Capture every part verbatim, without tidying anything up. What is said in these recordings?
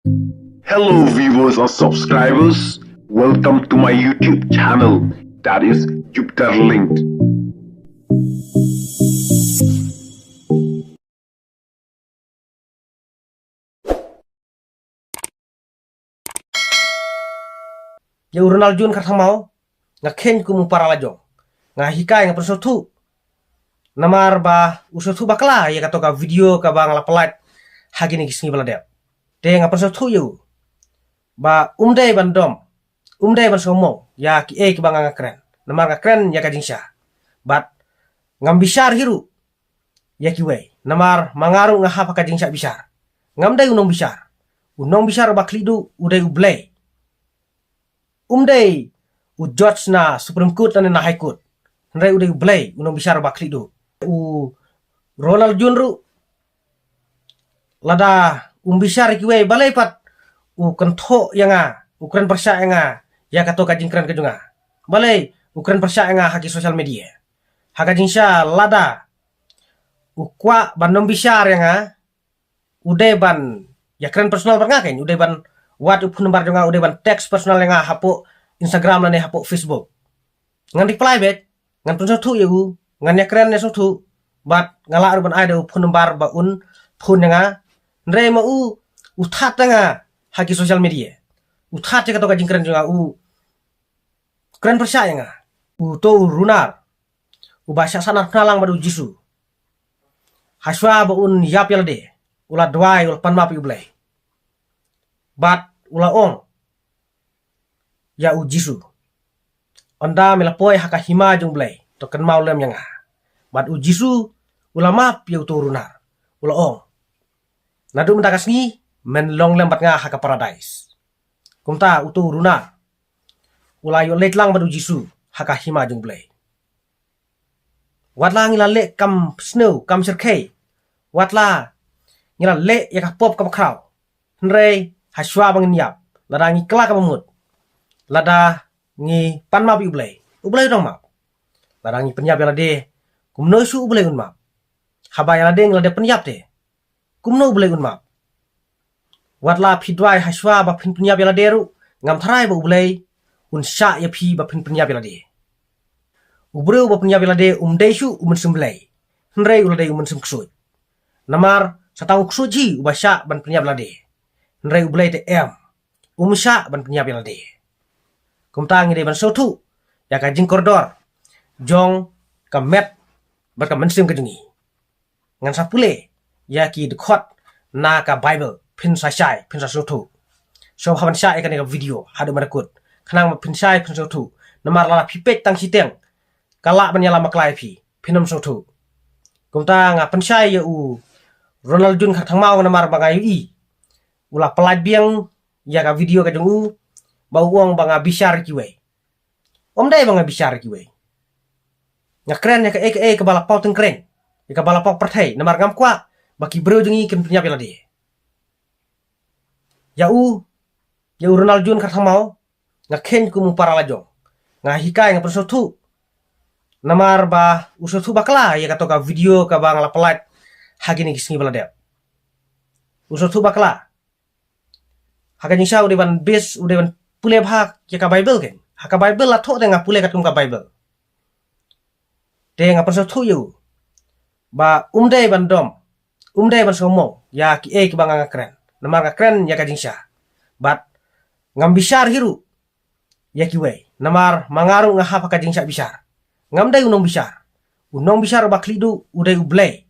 Hello, viewers and subscribers. Welcome to my YouTube channel, that is Jupiter Linked. Ïa u Ronald June Kharthangmaw, nga kheiñ kum u para la jong. Nga hikai, nga pynsngewthuh. Namar ba u sngewthuh bakla ïa kato ka video kaba nga la pynlait ha kine ki sngi ba la dep. Te nga pynsngewthuh ïa u ba um dei ban dom, um dei ban sngewmong ïa kiei kiba nga nga kren. Namar nga kren ïa ka jingshisha. Bad ngam bishar hi ruh ïa kiwei. Namar ma nga ruh nga hap ha ka jingshah bishar. Ngam dei u nongbishar. U nongbishar uba khlieh duh u dei U Blei. Um dei u judge na Supreme Court lane na High Court. Hynrei u dei U Blei u nongbishar uba khlieh duh. U Ronald June ruh, lada um bishar ïa kiwei, balei pat u kynthoh ïa nga, u kren pyrshah ïa nga ïa kato ka jingkren ka jong nga? Balei u kren pyrshah ïa nga ha ki social media? Ha ka jingshisha lada u kwah ban nongbishar ïa nga, u dei ban ïakren personal bad nga kein, u dei ban wad u phone number jong nga, u dei ban text personal ïa nga hapoh Instagram lane hapoh Facebook. Ngan reply beit, ngan pynsngewthuh ïa u, ngan ïakren ïasngewthuh, bad nga lah ruh ban ai da u phone number ba un phone ïa nga. Hynrei ma u, u that ïa nga ha ki social media. U that ïa kato ka jingkren jong nga, u kren pyrshah ïa nga. Uto u runar uba shah sahnarphna lang bad U Jisu, hashwa ba un ïap ïalade, u la duwai, u la pan map ïa U Blei. Bad u la ong ïa U Jisu, ynda me la poi ha ka hima jong U Blei, to kynmaw lem ïa nga. Bad U Jisu u la map ïa uto u runar, u la ong, naduh mynta ka sngi men long lem bad nga ha ka paradais. Kumta uto u runar u la ïoh leit lang bad U Jisu ha ka hima jong U Blei. Watla ngi la leh kam sniew kam shyrkhei, watla ngi la leh ïa ka pop kaba khraw, hynrei hashwa ba ngin ïap, lada ngi kylla kaba mut, lada ngi pan map ïa U Blei, U Blei u dang map. Lada ngi pynïap ïalade, kumno shuh U Blei un map? Haba ïalade ngi la dep pynïap te, kumno U Blei un map? Watla phi duwai hashwa ba phin pynïap ïalade ruh, ngam tharai ba U Blei un shah ïa phi ba phin pynïap ïalade. U briew ba pynïap ïalade um dei shuh u mynsiem Blei, hynrei u la dei u mynsiem ksuid. Namar sa tang u ksuid hi uba shah ban pynïap ïalade, hynrei U Blei te em, um shah ban pynïap ïalade. Kumta ngi dei ban sngewthuh ïa ka jingkordor jong ka met bad ka mynsiem ka jong ngi. Ngan sa pule ïa ki dkhot na ka Baibl, phin sa shai, phin sa sngewthuh. Sngewbha ban shah ïa kane ka video haduh ban da kut, khnang ba phin shai phin sngewthuh. Namar lada phi peit tang shiteng, ka lah ban ïalam bakla ïa phi, phin ym sngewthuh. Kumta nga pynshai ïa u Ronald June Kharthangmaw namar ba nga ïohi u la pynlait biang ïa ka video ka jong u, ba u ong ba nga bishar ïa kiwei. Ym dei ba nga bishar ïa kiwei. Nga kren ïa kaei kaei kaba la paw tyngkreiñ, ïa kaba la paw pyrthei, namar ngam kwah ba ki briew jong ngi kin pynïap ïalade. Ïa u, ïa u Ronald June Kharthangmaw, nga kheiñ kum u para la jong. Nga hikai, nga pynsngewthuh. Namar ba u sngewthuh bakla ïa kato ka video kaba nga la pynlait ha kine ki sngi ba la dep. U sngewthuh bakla. Ha ka jingshisha u dei ban base, u dei ban pule bha ïa ka Baibl kein. Ha ka Baibl la thoh te nga pule katkum ka Baibl. Te nga pynsngewthuh ïa u ba um dei ban dom, um dei ban sngewmong ïa kiei kiba nga nga kren. Namar nga kren ïa ka jingshisha. Bad ngam bishar hi ruh ïa kiwei. Namar ma nga ruh nga hap ha ka jingshah bishar. Ngam dei u nongbishar. U nongbishar uba khlieh duh u dei U Blei.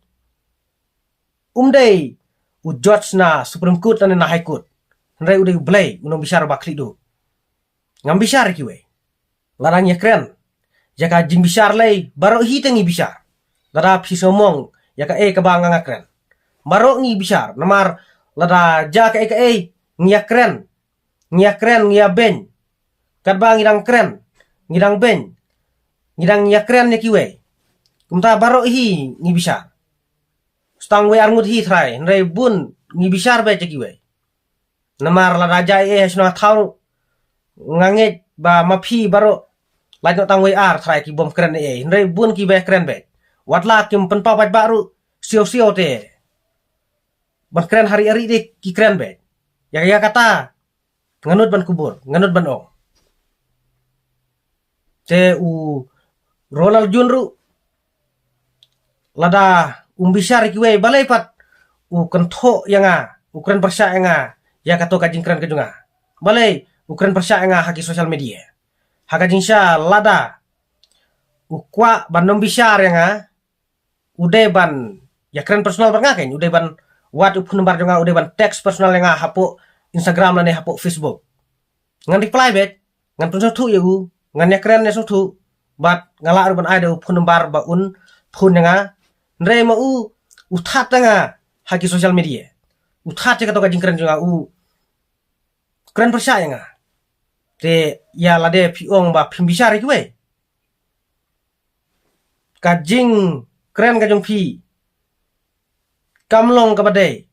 Um dei u judge na Supreme Court lane na High Court, hynrei u dei U Blei u nongbishar uba khlieh duh. Ngam bishar ïa kiwei. Lada ngi ïakren ïa ka jingbishar lei, baroh hi te ngi bishar. Lada phi sngewmong ïa kaei kaba nga nga kren, baroh ngi bishar. Namar lada jia kaei kaei, ngi ïakren, ngi ïakren, ngi ïabeiñ. Katba ngi dang kren, ngi dang beiñ, ngi dang ïakren ïa kiwei. Kumta baroh hi ngi bishar. Sa tang wei ar ngut hi tharai, hynrei bun ngi bishar beit ïa kiwei. Namar lada jia ei ei ha shnong ha thaw, nga ngeit ba ma phi baroh, lait noh tang wei ar tharai ki bym kren ei ei, hynrei bun kiba kren beit. Watla kim pynpaw paidbah ruh, siew siew te ban kren ha ri ha ri de ki kren beit. Ïa, ïa kata, nga nud ban kubur, nga nud ban ong. Te u Ronald Jun ruh, lada um bishar ïa kiwei, balei pat u kynthoh ïa nga, u kren pyrshah ïa nga, ïa kato ka jingkren ka jong nga. Balei u kren pyrshah ïa nga ha ki social media. Ha ka jingshisha lada u kwah ban ym bishar ïa nga, u dei ban ïa kren personal bad nga kein, u dei ban wad u phone number jong nga, u dei ban text personal ïa nga hapoh Instagram lane hapoh Facebook. Ngan reply beit, ngan pynsngewthuh ïa u, ngan ïa kren ïa sngewthuh, bad nga lah ruh ban ai da u phone number ba un phone ïa nga. Hynrei ma u, u that ïa nga ha ki social media. U that ïa kato ka jingkren jong nga, u kren pyrshah ïa nga. Te ïa lade phi ong ba phim bishar ïa kiwei. Ka jingkren ka jong phi kam long kaba dei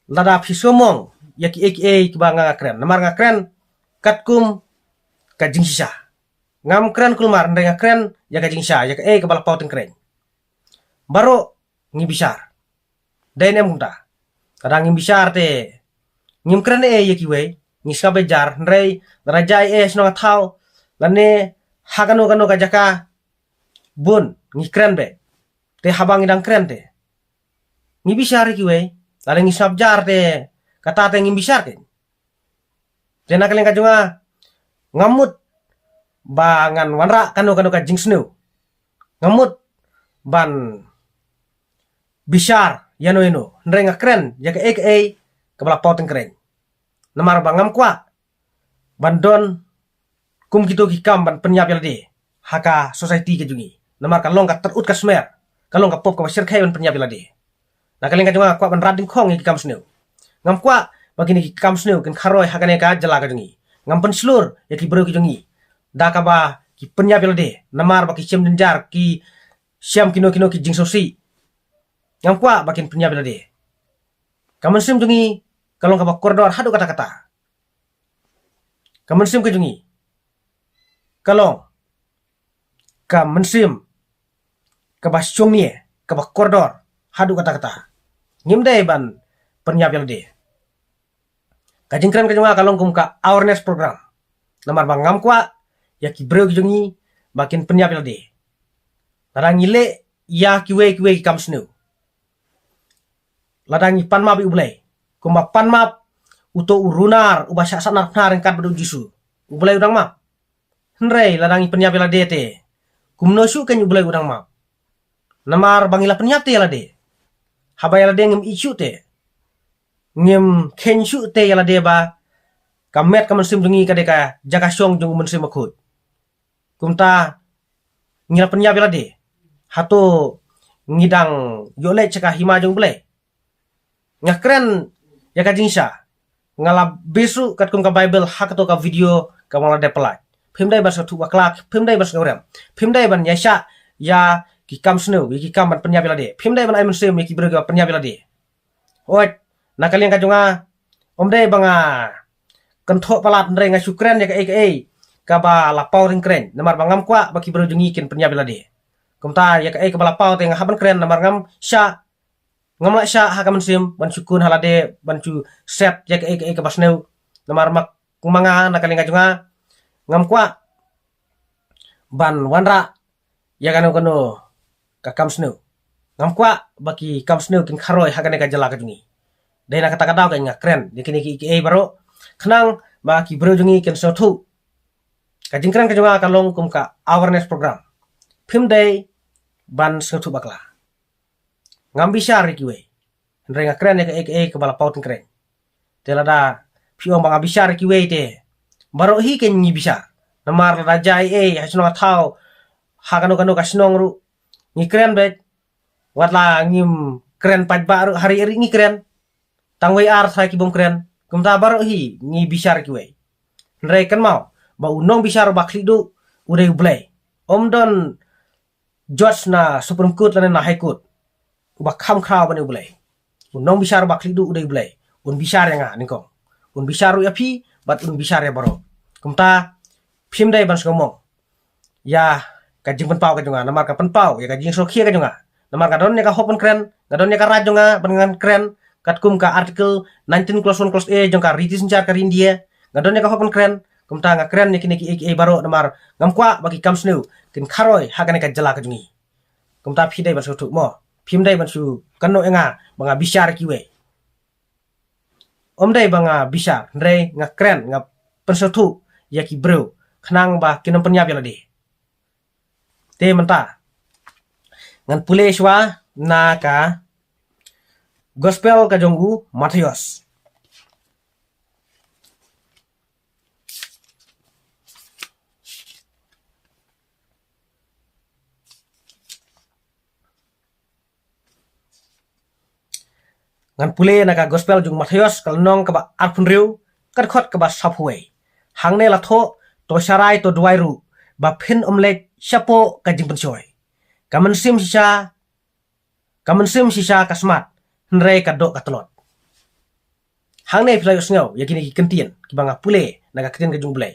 lada phi sngewmong ïa kiei kiei kiba nga, nga kren. Namar nga kren katkum ka jingshisha. Ngam kren kulmar, hynrei nga kren ïa ka jingshisha, ïa kaei kaba la paw tyngkreiñ. Baroh ngi bishar. Dei ne em kumta? Lada ngim bishar te ngim kren ei ïa kiwei, ngi sngap beit jar, hynrei lada jia ei ha shnong ha thaw lane ha kano kano ka jaka, bun ngi kren beit. Te haba ngi dang kren te ngi bishar ïa kiwei, lada ngi sngap jar te kata te ngim bishar kein. Te na ka liang ka jong nga, ngam mut ba ngan wanrah kano kano ka jingsniew. Ngam mut ban bishar ïano ïano, hynrei nga kren ïa kaei kaei kaba la paw tyngkreiñ. Namar ba ngam kwah ban don kum kito ki kam ban pynïap ïa lade ha ka society ka jong ngi. Namar ka long ka tyrut ka smer, ka long ka pop kaba shyrkhei ban pynïap ïa lade. Na ka liang ka jong nga, nga kwah ban rat dyngkhong ïa ki kam sniew. Ngam kwah ba kine ki kam sniew kin kharoi ha kane ka jylla ka jong ngi. Ngam pynshlur ïa ki briew ki jong ngi da kaba ki pynïap ïa lade, namar ba ki shem jynjar, ki shem kino kino ki jingsngewsih. Ngam kwah ba kin pynïap ïa lade. Ka mynsiem jong ngi ka long kaba kordor haduh katta katta. Ka mynsiem ka jong ngi ka long ka mynsiem kaba shongnia, kaba kordor haduh katta katta. Ngim dei ban pynïap ïa lade. Ka jingkren ka jong nga ka long kum ka awareness program. Namar ba ngam kwah ïa ki briew ki jong ngi ba kin pynïap ïa lade. Lada ngi leh ïa kiwei kiwei ki kam sniew, lada ngi pan map ïa U Blei, kumba pan map uto u runar uba shah sahnarphna ryngkat bad U Jisu, U Blei u dang map. Hynrei lada ngi pynïap ïa lade te, kumno shuh kein U Blei u dang map? Namar ba ngi la pynïap te ïa lade. Haba ïa lade ngim ïeit shuh te, ngim kheiñ shuh te ïa lade ba ka met ka mynsiem jong ngi ka dei ka jaka shong jong U Mynsiem Bakhuid. Kumta ngi la pynïap ïa lade, hato ngi dang ïoh leit sha ka hima jong U Blei? Nga kren ïa ka jingshisha. Nga la bit ruh katkum ka Baibl ha kato ka video kaba nga la dep pyllait. Phim dei ban sngewthuh bakla, phim dei ban sngewrem, phim dei ban ïaishah ïa ki kam sniew, ïa ki kam ban pynïap ïa lade, phim dei ban ai mynsiem ïa ki briew kiba pynïap ïa lade. Hooid, na ka liang ka jong nga, ym dei ba nga kynthoh palat, hynrei nga shu kren ïa kaei kaei kaba la paw tyngkreiñ, namar ba ngam kwah ba ki briew jong ngi kin pynïap ïa lade. Kumta ïa kaei kaba la paw te nga hap ban kren, namar ngam shah, ngam lah shah ha ka mynsiem ban shu khun ha lade, ban shu set ïa kaei kaei kaba sniew. Namar ma, ma nga, na ka liang ka jong nga, ngam kwah ban wanrah ïa kano kano ka kam sniew. Ngam kwah ba ki kam sniew kin kharoi ha kane ka jylla ka jong ngi. Dei na kata ka daw ka nga kren ïa kine kiei kiei baroh, khnang ba ki briew jong ngi kin sngewthuh. Ka jingkren ka jong nga ka long kum ka awareness program. Phim dei ban sngewthuh bakla. Ngam bishar ïa kiwei, hynrei nga kren ïa kaei kaei kaba la paw tyngkreiñ. Te lada phi ong ba nga bishar ïa kiwei te, baroh hi kein ngi bishar. Namar lada jia ei ei ha shnong ha thaw, ha kano kano ka shnong ruh, ngi kren beit. Wat la ngim kren paidbah ruh, ha ri ri ngi kren. Tang wei ar trai ki bym kren. Kumta baroh hi ngi bishar ïa kiwei. Hynrei kynmaw ba u nongbishar uba khlieh duh u dei U Blei. Ym don judge na Supreme Court lane na High Court uba kham khraw ban ïa U Blei. U nongbishar uba khlieh duh u dei U Blei. Un bishar ïa nga nyngkong, un bishar ruh ïa phi, bad un bishar ïa baroh. Kumta phim dei ban sngewmong ïa ka jingpynpaw ka jong nga, namar ka pynpaw ïa ka jingsngewkhia ka jong nga. Namar nga don ïa ka hok ban kren, nga don ïa ka right jong nga ban ngan kren, katkum ka Article nineteen clause one clause A jong ka Riti Synshar ka ri India, nga don ïa ka hok ban kren, kumta nga kren ïa kine kiei kiei baroh namar ngam kwah ba ki kam sniew kin kharoi ha kane ka jylla ka jong ngi. Kumta phi dei ban sngewthuh mo. Phim dei ban shu kynnoh ïa nga ba nga bishar ïa kiwei. Ym dei ba nga bishar, hynrei nga kren, nga pynsngewthuh ïa ki briew khnang ba kin ym pynïap ïa lade. Te mynta ngan pule shuwa na ka Gospel ka jong u Mathaios. Ngan pule na ka Gospel jong u Mathaios, ka lynnong kaba arphew hynriew, ka dkhot kaba sawphew wei. Hangne la thoh, to sharai to duwai ruh ba phin ym leit shapoh ka jingpynshoi. Ka mynsiem shisha, ka mynsiem shisha ka smat, hynrei ka doh ka tlot. Hangne phi la ïohsngew ïa kine ki kyntien kiba nga pule na ka ktien ka jong U Blei.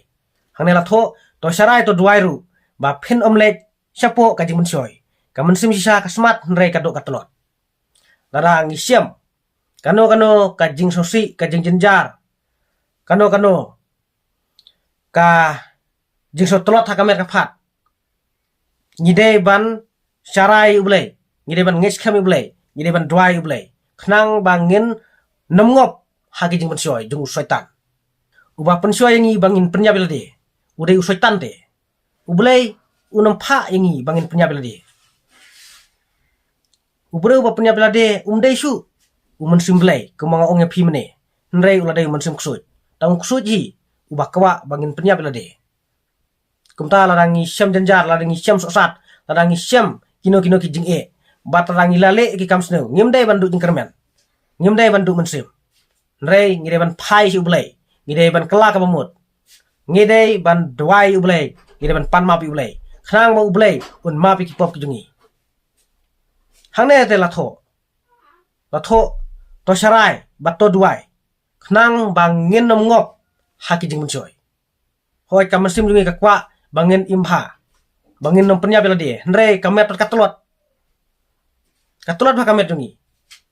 Hangne la thoh, to sharai to duwai ruh ba phin ym leit shapoh ka jingpynshoi. Ka mynsiem shisha ka smat, hynrei ka doh ka tlot. Lada ngi shem kano kano ka jingsngewsih, ka jingjynjar, kano kano ka jingsngewtlot ha ka met ka phad, ngi dei ban sharai ïa U Blei, ngi dei ban ngeit skhem ïa U Blei, ngi dei ban duwai ïa U Blei khnang ba ngin nym ngop ha ki jingpynshoi jong u Soitan. Uba pynshoi ïa ngi ba ngin pynïap ïa lade, u dei u Soitan te. U Blei un ym phah ïa ngi ba ngin pynïap ïa lade. U briew uba pynïap ïa lade um dei shuh u Mynsiem Blei, kumba nga ong ïa phi mynne, hynrei u la dei u mynsiem ksuid. Tang u ksuid hi uba kwah ba ngin pynïap ïa lade. Kumta lada ngi shem jynjar, lada ngi shem sohsat, lada ngi shem kino kino ki jingeh, bad lada ngi la leh ki kam sniew, ngim dei ban duh jingkyrmen, ngim dei ban duh mynsiem. Hynrei ngi dei ban phai sha U Blei, ngi dei ban kylla kaba mut, ngi dei ban duwai ïa U Blei, ngi dei ban pan map ïa U Blei khnang ba U Blei un map ïa ki pop ki jong ngi. Hangne te la thoh, la thoh, to sharai bad to duwai khnang ba ngin nym ngop ha ki jingpynshoi. Hooid, ka mynsiem jong ngi ka kwah ba ngin im bha, ba ngin nym pynïap ïa lade, hynrei ka met pat ka tlot. Ka tlot bha ka met jong ngi.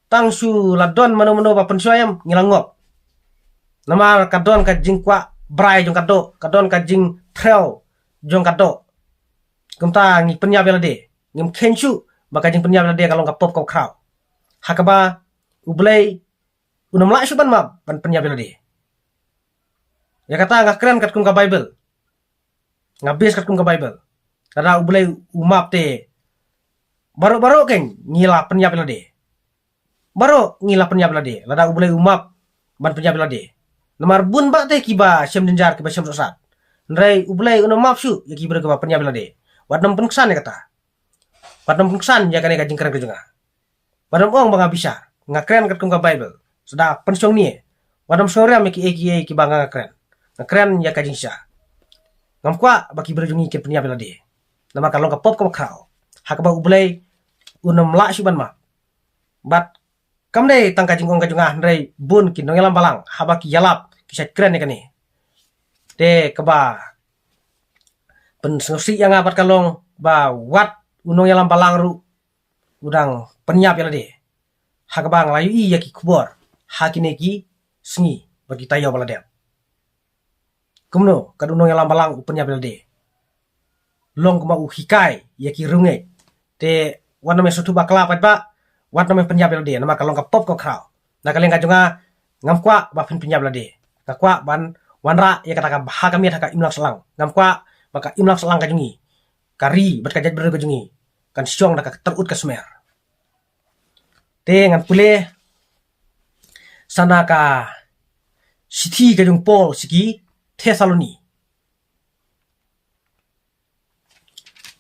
Tang shu la don mano mano ba pynshoi em, ngi la ngop. Namar ka don ka jingkwah brai jong ka doh, ka don ka jingthrew jong ka doh. Kumta ngi pynïap ïa lade, ngim kheiñ shuh ba ka jingpynïap ïa lade ka long ka pop kaba khraw, ha kaba U Blei un ym lah shuh ban map ban pynïap ïa lade. Ïa kata nga kren katkum ka Baibl, nga base katkum ka Baibl. Lada U Blei u map te, baroh baroh keiñ ngi la pynïap ïa lade. Baroh ngi la pynïap ïa lade lada U Blei u map ban pynïap ïa lade. Namar bun bah te kiba shem jynjar, kiba shem sohsat, hynrei U Blei un ym map shuh ïa ki briew kiba pynïap ïa lade. Wat nym pynksan ïa kata. Wat nym pynksan ïa kane ka jingkren ka jong nga. Wat nym ong ba nga bishar, nga kren katkum ka Baibl. Sa da pynshong ne, wat nym shong riam ïa kiei kiei kiba nga kren. Nga kren ïa ka jingshisha. Ngam kwah ba ki briew jong ngi kin pynïap ïa lade, namar ka long ka pop kaba khraw, ha kaba U Blei un ym lah shuh ban map. Bad kam dei tang ka jingong ka jong nga, hynrei bun ki nongïalam balang haba ki ïalap ki shait kren ïa kane. Te kaba pynsngewsih ïa nga bad ka long ba wat u nongïalam balang ruh u dang pynïap ïa lade, ha kaba nga la ïohi ïa ki khubor ha kine ki sngi bad ki taïew ba la dep. Kumno ka dei u nongïalam balang u pynïap ïa lade? Long kumba u hikai ïa ki riewngeit. Te wat nym sngewthuh bakla pat ba, wat nym pynïap ïa lade, namar ka long ka pop kaba khraw. Na ka liang ka jong nga, ngam kwah ba phin pynïap ïa lade. Nga kwah ban wanrah ïa kata ka bha ka miat ha ka imlang sahlang. Ngam kwah ba ka imlang sahlang ka jong ngi, ka ri bad ka jaitbynriew ka jong ngi, kan shong da ka kynthut ka smer. Te ngan pule sa na ka shithi ka jong u Paul sha ki Thessaloni.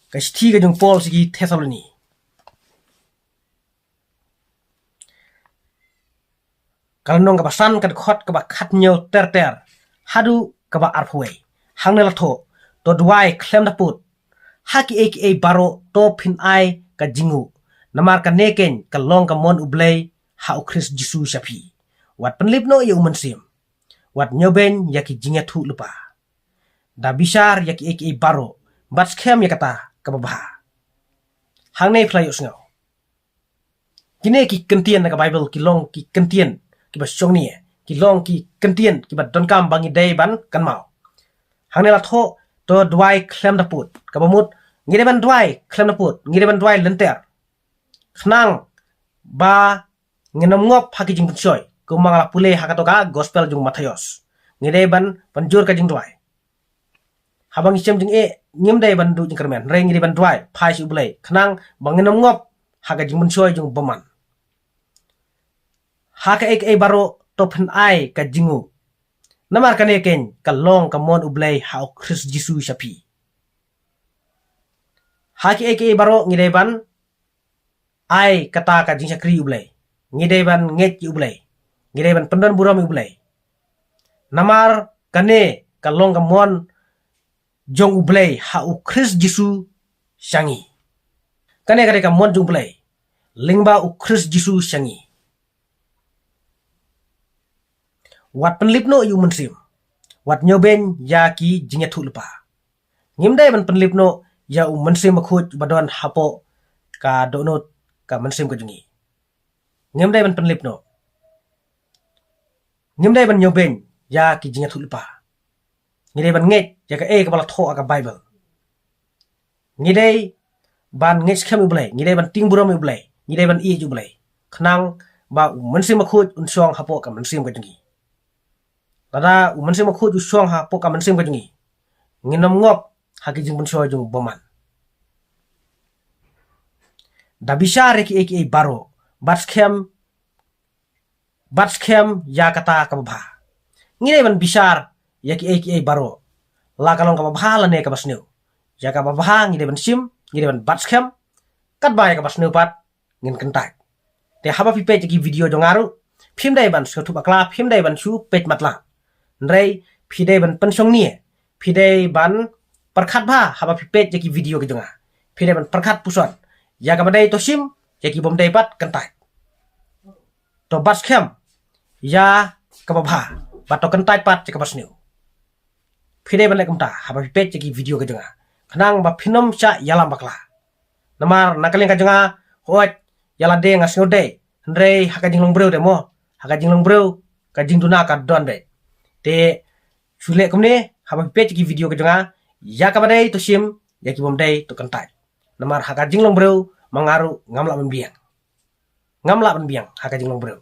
Ka shithi ka jong u Paul sha ki Thessaloni, ka lynnong kaba san, ka dkhot kaba khathynñiew ter ter haduh kaba arphew wei. Hangne la thoh, to duwai khlem da pud. Ha kiei kiei baroh to phin ai ka jingnguh, namar kane keiñ ka long ka mon U Blei ha U Khrist Jisu sha phi. Wat pynlip noh ïa u mynsiem, wat ñiewbeiñ ïa ki jingïathuh lypa. Da bishar ïa kiei kiei baroh, bad skhem ïa kata kaba bha. Hangne phi la ïohsngew. Kine ki kyntien na ka Baibl ki long ki kyntien kiba shongnia, ki long ki kyntien kiba donkam ba ngi dei ban kynmaw. Hangne la thoh, to duwai khlem da pud. Kaba mut, ngi dei ban duwai khlem da pud, ngi dei ban duwai lynter. Khnang ba ngin ym ngop ha ki jingpynshoi, kumba nga la pule ha kato ka gospel jong u Mathaios. Ngi dei ban pynjur ka jingduwai. Haba ngi shem jingeh, ngim dei ban duh jingkyrmen, hynrei ngi dei ban duwai phai sha U Blei, khnang ba ngin ym ngop ha ka jingpynshoi jong u bymman. Ha kaei kaei baroh to phin ai ka jingnguh. Namar kane keiñ ka long ka mon U Blei ha U Khrist Jisu sha phi. Ha kiei kiei baroh ngi dei ban ai kata ka jingshakri U Blei. Ngi dei ban ngeit ïa U Blei. Ngi dei ban pyndon burom ïa U Blei. Namar kane ka long ka mon jong U Blei ha U Khrist Jisu sha ngi. Kane ka dei ka mon jong U Blei lyngba U Khrist Jisu sha ngi. Wat pynlip noh ïa u mynsiem. Wat ñiewbeiñ ïa ki jingïathuhlypa. Ngim dei ban pynlip noh ïa u Mynsiem Bakhuid uba don hapoh ka dohnud ka mynsiem ka jong ngi. Ngim dei ban pynlip noh. Ngim dei ban ñiewbeiñ ïa ki jingïathuhlypa. Ngi dei ban ngeit ïa kaei kaba la thoh ha ka Baibl. Ngi dei ban ngeit skhem ïa U Blei, ngi dei ban tieng burom ïa U Blei, ngi dei ban ïeit ïa U Blei. Khnang ba u Mynsiem Bakhuid un shong hapoh ka mynsiem ka jong ngi. Lada u Mynsiem Bakhuid u shong hapoh ka mynsiem ka jong ngi, ngin ym ngop ha ki jingpynshoi jong u bymman. Da bishar ïa kiei kiei baroh, bad skhem, bad skhem ïa kata kaba bha. Ngi dei ban bishar ïa kiei kiei baroh, la ka long kaba bha lane kaba sniew. Ïa kaba bha ngi dei ban shim, ngi dei ban bat skhem, katba ïa kaba sniew pat ngin kyntait. Te haba phi peit ïa ki video jong nga ruh, phim dei ban sngewthuh bakla, phim dei ban shu peit matlang. Hynrei phi dei ban pynshongnia, phi dei ban pyrkhat bha haba phi peit ïa ki video ki jong nga. Phi dei ban pyrkhat puson. Ïa kaba dei to shim, ïa ki bym dei pat kyntait. To bat skhem ïa kaba bha, bad to kyntait pat ïa kaba sniew. Phi dei ban leh kumta haba phi peit ïa ki video ki jong nga, khnang ba phin ym shah ïalam bakla. Namar na ka liang ka jong nga, hooid, ïa lade nga sngewdei, hynrei ha ka jinglong briew te mo, ha ka jinglong briew ka jingduna ka don beit. Te shu leh kumne, haba phi peit ïa ki video ki jong nga, ïa kaba dei to shim, ïa ki bym dei to kyntait. Namar ha ka jinglong briew ma nga ruh ngam lah ban biang. Ngam lah ban biang ha ka jinglong briew.